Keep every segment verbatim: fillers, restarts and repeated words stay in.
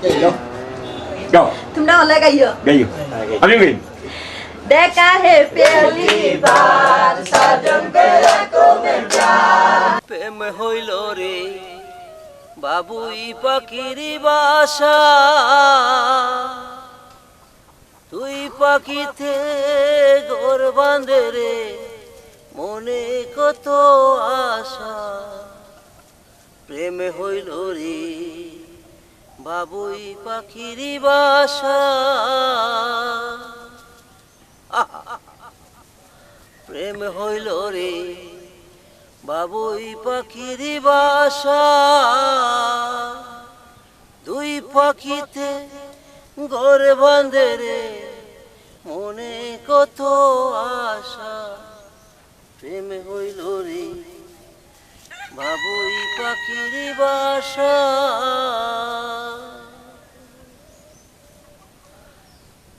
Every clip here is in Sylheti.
গাও। গাও। তোমরা হলে গাইও। গাইও। আমি গাই। দেখা হে পেলি বার, সাজন পেলা কবে প্যার। প্রেম হইল রে বাবুই পাখির বাসা, দুই পাখিতে ঘর বাঁধে রে মনে কত আশা। প্রেম হইল রে বাবুই পাখির বাসা। আহা! প্রেম হইল রে বাবুই পাখির বাসা, দুই পাখিতে ঘর বাঁধে রে মনে কত আশা। প্রেম হইল রে বাবুই পাখির বাসা।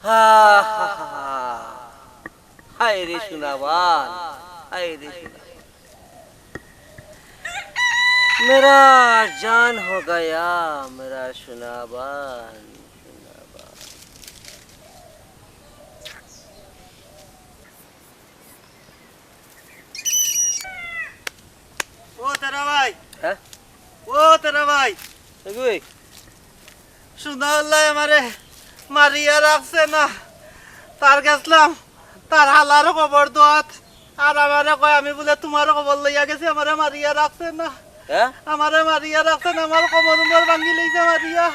হা, হা, হা, হা। হায় রে সোনাবান, হায় রে সোনাবান। মেরা জান হো গয়া, মেরা সোনাবান, সোনাবান। ও তেরা ভাই। হ্যাঁ? ও তেরা ভাই। এগোই। সোনাউল্লায় আমারে মারিয়া রাখছে না। তার গেছলাম, তার হালার খবর দোয়াত। আর আমারে কয়, আমি বুলে তুমার খবর লইয়া গেছি, আমারে মারিয়া রাখছে না। হ্যাঁ? আমারে মারিয়া রাখছে না, আমার কোমর উমর ভাঙ্গি লইছে মারিয়া।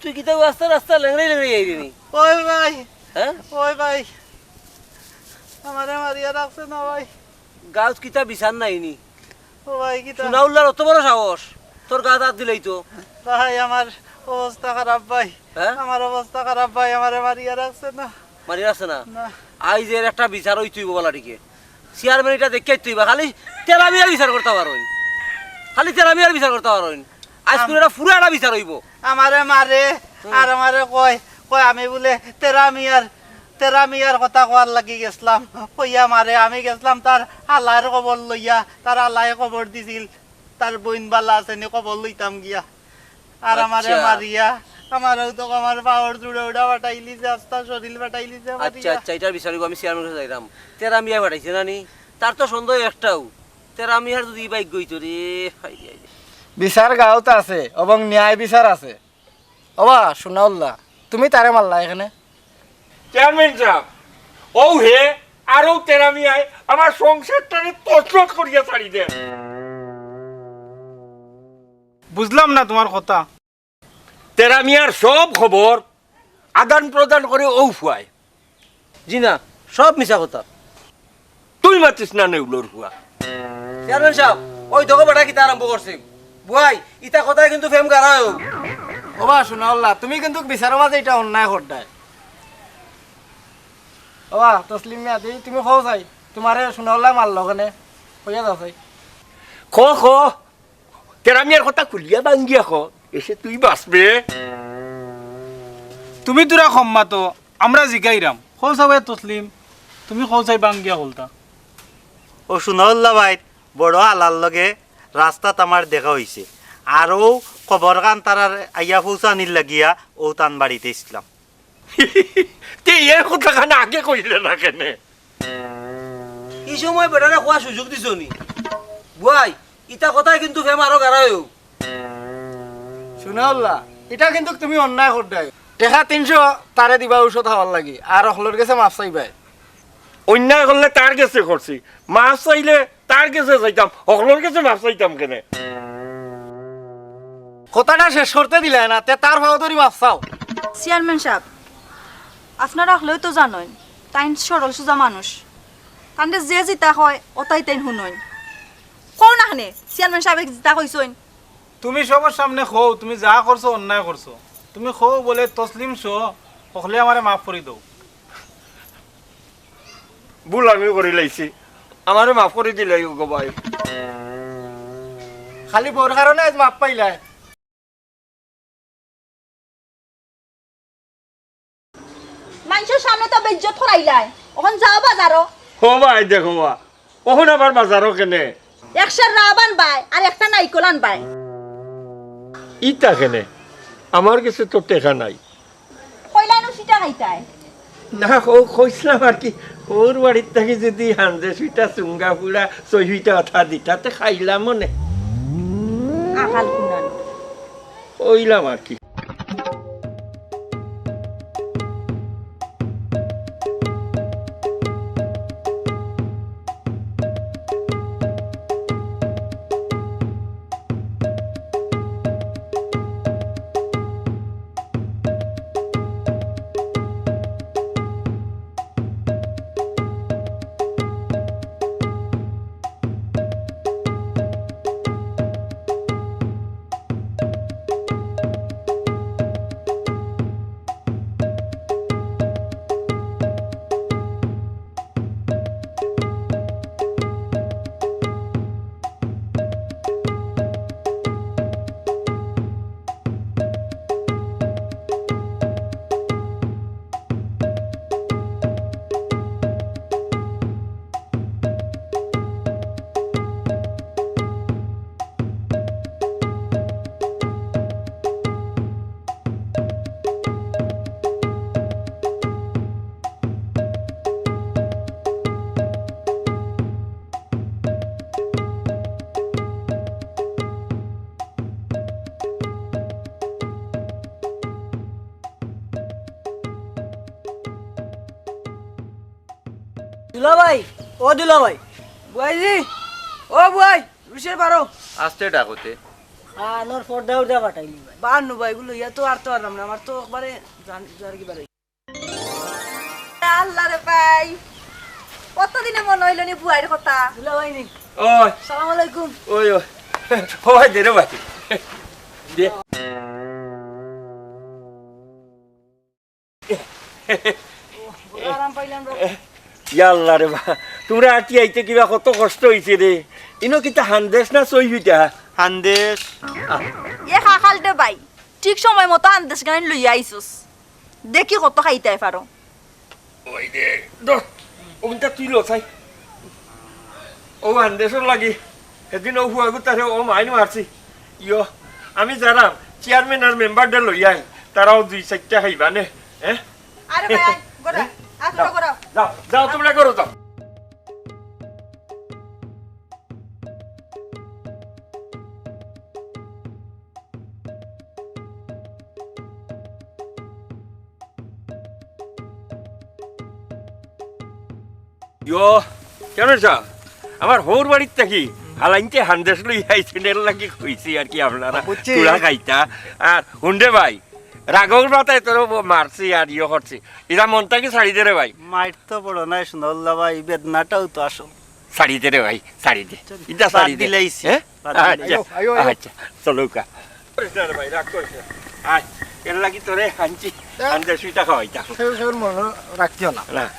তুই কিতা রাস্তা রাস্তা লেংড়াই লেংড়াই আইরে নি? ওই ভাই। হ্যাঁ? ওই ভাই। আমারে মারিয়া রাখছে না ভাই। গাউত কিতা বিচার নাই নি? ও ভাই, কিতা? সোনাউল্লার অত বড় সাহস, তোর গাত আত দিলাইতো। ভাই, আমার অবস্থা খারাপ ভাই। হ্যাঁ? আমার অবস্থা খারাপ ভাই, আমারে মারিয়া রাখছে না। মারিয়া রাখছে না? না। আইজ এর একটা বিচার অইতই বালা টিকে। চেয়ারম্যান ইটা দেখিয়া তুই বা খালি তেরা মিয়ার বিচার করতা পারইন। খালি তেরা মিয়ার বিচার করতা পারইন। আইজ আম- করে এটা পুরা একটা বিচার অইবো। আমারে মারে, হুম। আর আমারে কয়, কয় আমি বুলে তেরা মিয়ার, তেরা মিয়ার কথা কওয়ার লাগি গেছলাম। কইয়া মারে, আমি গেছলাম তার হালার খবর লইয়া, তার হালায় খবর দিছিল, তার বইন বালা আছে নি, খবর লইতাম গিয়া। আর আমারে আচ্ছা। মারিয়া, আমারেও তো আমার পাওর জুড়ে উড়া ফাটাইলিছে, আস্তা শরীর ফাটাইলিছে আচ্ছা, মারিয়া। আচ্ছা, ইটার বিচার অইবো, আমি চেয়ারম্যানর কাছে যাইরাম। তেরা মিয়া ফাটাইছে না নি? তার তো সন্দেহ একটাউ, তেরা মিয়ার যদি ই ভাগ্য অইতো রে, হায় রে, হায় রে। বিচার গাউত আছে এবং ন্যায় বিচার আছে। ওবা, সোনাউল্লা, তুমি তারে মারলা এখানে? চেয়ারম্যান সাব, অউ হে, আর অউ তেরা মিয়ায় আমার সংসারটারে তছনছ করিয়া ছাড়ি দেয়। বুঝলাম না তুমার কথা। তেরা মিয়ার সব খবর আদান প্রদান করে অউ ফুয়ায়। জি না, সব মিছা কথা। তুই মাতিস না নেউলর ফুয়া। চেয়ারম্যান সাব, অউ দেখো বেটা কিতা আরম্ভ করছে। বুয়াই, ইতা কথায় কিন্তু ফেম গাড়া অইবো। ওবা সোনাউল্লা, তুমি কিন্তু বিচারর মাঝে ইটা অন্যায় কররায়। ওবা তসলিম মিয়া, দেই তুমি কও চাই, তুমারে সোনাউল্লায় মারলো কেনে? কইয়া যাও চাই। ক, ক। তেরা মিয়ার কথা খুলিয়া ভাঙ্গিয়া ক, এসে তুই বাঁচবে। তুমি তোরা কম মাতো, আমরা জিগাইরাম। কও চাই তসলিম, তুমি কও চাই ভাঙ্গিয়া কলতা। ও সোনাউল্লা ভাইর বড় আলার লগে রাস্তাত আমার দেখা অইছে। আর অউ খবরখান তারার আইয়া পৌঁছানির লাগিয়া অউ তান বাড়িত আইছলাম। তে এর কথাখান আগে কইলে না কেনে? ই সময় বেটারে কওয়ার সুযোগ দিছো নি? বুয়াই, ইতা কথায় কিন্তু ফেম আরো গাড়া অইবো। সোনাউল্লা, ইটা কিন্তু তুমি অন্যায় কররায়। টেকা তিনশো তারে দিবা ঔষধ খাওয়ার লাগি, আর হকলর গেছে মাফ চাইবায়। অন্যায় করলে তার গেছে করছি, মাফ চাইলে তার গেছে চাইতাম, হকলর গেছে মাফ চাইতাম কেনে? কথাটা শেষ করতে দিলায় না, তে তার পাও ধরি মাফ চাও। চেয়ারম্যান সাব, আপনারা হকলেউ তো জানইন, তাইন সরল সুজা মানুষ। তানরে যে যেতা কয়, অতাউ তাইন হুনইন। কও না কেনে, চেয়ারম্যান সাবে যেতা কইছইন। তুমি সবর সামনে কও, তুমি যা করছো অন্যায় করছো। তুমি কও বুলে তসলিম সহ হকলে আমারে মাফ করি দেও। ভুল আমি করিলাইছি, আমারে মাফ করি দিলাইও গো ভাই। খালি বউর কারণে আইজ মাফ পাইলায়। মাইনষর সামনে তো বেইজ্জত করাইলায়, অখন যাও বাজারো। ও ভাই দেখো বা, অখন আবার বাজারো কেনে? এক সের লাউ আনবায় আর একটা নাইকল আনবায়। ইতা কেনে? আমার গেছে তো টেকা নাই। কইলা নু সিটা খাইতায়। না, ও কইছিলাম আর কি, ওর বাড়ির থাকি যদি হান্দে সুইটা চুঙ্গা ফুড়া, সই সুইটা অথা দিতা, তে খাইলাম মনে। আহাল কুনানো। কইলাম আর কি। দুলাভাই, ও দুলাভাই। বুয়াইজি, ও বুয়াই, রুশের বারো। আস্তে ডাকতে। আনোর পর্দা উর্দা ফাটাইলি ভাই। বাহান্ন ভাই, এগুলো ইয়া তো আর তো পারলাম না, আমার তো একবারে জান-, জারগি বাড়াই। আল্লাহ রে ভাই, কতদিনে মনে হইল নি বুয়াইর কথা। দুলাভাই নি। ওই। সালাম আলাইকুম। ওই, ওই। ওই দে রে ভাই। দে। আরাম পাইলাম রে। ইয়া আল্লাহ রে বা, তোমরা আটি আইতে কিবা কত কষ্ট হইছে রে। ইনো কিতা হান্দেশ না সই হইতা? হান্দেশ। এ খাখাল দে ভাই, ঠিক সময় মতো হান্দেশ গানি লইয়া আইছস। দেখি কত খাইতায় পারো। ওই দে, ধর, ওখানটা তুই লো চাই। ও আন্দেশর লাগি, সেদিন ও হুয়াগু তারে ও মাইন মারছি। ইয়ো, আমি যারাম, চেয়ারম্যান আর মেম্বাররে লই আই, তারাও দুই চাইরটা খাইবা নে, হ্যাঁ? আরে ভাই, আয়, গোরা, আয়, যাও, তোমরা গোরা। যাও, যাও, তোমরা করো, যাও। ইয়ো, কেন চা? আমার হৌর বাড়ির থাকি হালাইনতে হান্দেশ লই আইছেন, এর লাগি কইছি আর কি আপনারা বুঝছি। তুলা খাইতা। আর হুন্ডে ভাই, রাগর মাথায় তোর মারছি আর ইয়ে করছি। এরা মনটা কি ছাড়ি দে রে ভাই? মাইর তো বড় নাই, সুন্দরুল্লাহ ভাই, বেদনাটাও তো আসল। ছাড়ি দে রে ভাই, ছাড়ি দে। চল, ইটা ছাড়ি বাদ দে। দিলাইছি, হ্যাঁ? বাদ আচ্ছা, দিলাইছি। আয়ো, আয়ো। আচ্ছা, চলো কা। করিস না রে ভাই, রাগ করিস না। আয়, এর লাগি তোরে আনছি, হ্যাঁ। আনতে সুইটা খাওয়াইতা। কেউ কেউর মনে রাখিও না। না।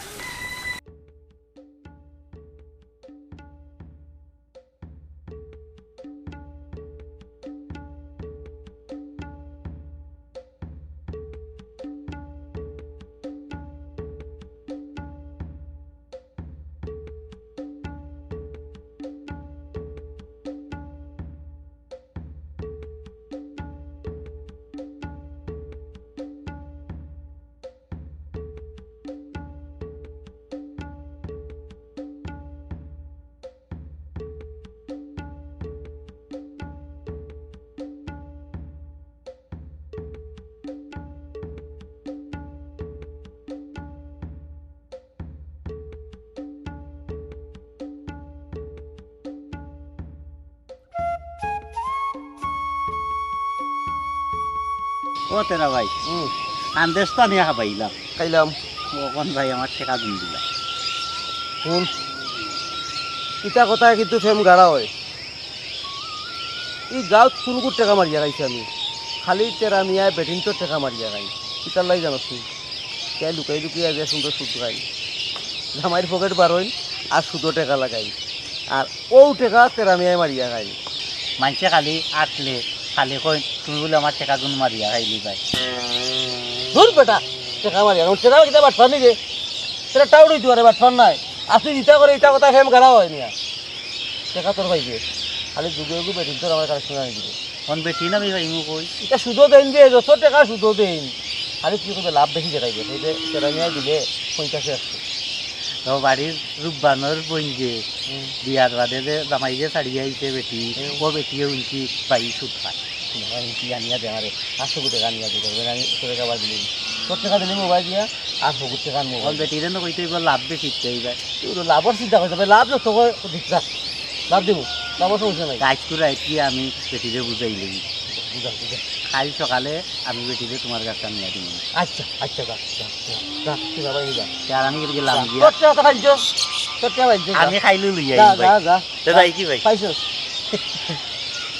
ও তেরা ভাই, হুম। আন্দেশ তো আমি হাবাইলাম। খাইলাম। ও কোন ভাই আমার টেকা দিন দিলা। হুন, ইতা কথায় কিন্তু ফেম গাড়া হয়। ই গাঁওত কুনগুর টেকা মারিয়া খাইছি আমি? খালি তেরা মিয়ায় বেটিন্তর টেকা মারিয়া খাই। কিতার লাগি জানোস নি? কে লুকাই লুকাই আগে সুন্দর সুদ খাই। জামাইর পকেট বারইন আর সুদো টেকা লাগাই। আর অউ টেকা তেরা মিয়ায় মারিয়া খাই। মানষে খালি আটলে, খালি কইন, "তুমি বুলে আমার টেকাগুন মারিয়া খাইলি ভাই।" ধুর বেটা, টেকা মারিয়া, টেকা কিতা বাটপার নি রে? তেরা টাউট অইতে পারে, বাটপার নায়। আর তুই ইতা করে, ইতা কথা ফেম গাড়া হয় মিয়া। টেকা তোর পাইবে। খালি যুগে যুগে বেটিন্তর আমার কালেকশন আনি দিবে। অখন বেটি না আমি পাইমু কই? ইটা সুদো দেইন বে, যত টেকা সুদো দেইন। আরে কি করবে, লাভ বেশি দেখাইবে। সেই যে তেরা মিয়া দিলে পঞ্চাশে একশো। তো বাড়ির রূপবানর বইন যে হুম। বিয়ার বাদে যে জামাই যে ছাড়িয়া আইছে বেটি, হুম। ও বেটিও ইনকি পাই সুদ পায়। না, ইনকি আনিয়া দে আমারে, আটশো কোটি টাকা আনিয়া দে, আমি তোরে আবার দিলি। তোর টেকা দিলি মোবাইল দিয়া, আর হগুর টেকা মোবাইল। বেটিরে না কইতে হইব লাভ বেশি দিতে হইবে। তুই তো লাভর চিন্তা করতে হবে, লাভ যত হয় দিক রাখ। লাভ দিব, লাভর সমস্যা নাই। কাজ করে আইছি আমি বেটিরে বুঝাই লই। বুঝা, বুঝা। কাল সকালে আমি বেটিরে তোমার কাছে নিয়ে দিব। আচ্ছা, আচ্ছা, যা, যা, যা, যা, তুই বাবা, এই যা। আর আমি গেলাম যা। গিয়া। তোর টেকা তো খাইছো, তোর টেকা খাইছো, যা। আমি খাইলে লই যা, আইম ভাই। যা, যা। তে যাই কি ভাই? পাইছো?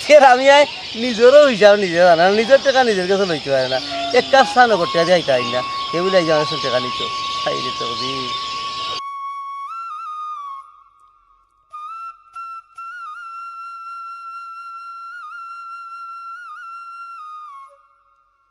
ফের আমি আই নিজেরও হিসাব নিজে জানা, নিজের টেকা নিজের কাছে লইতে পারে না। এক কাজ চা নগদ টেকা দিয়ে আইতে আইন না। হে বলে এই যে আমার টেকা নিত। খাই রে তোর দিন।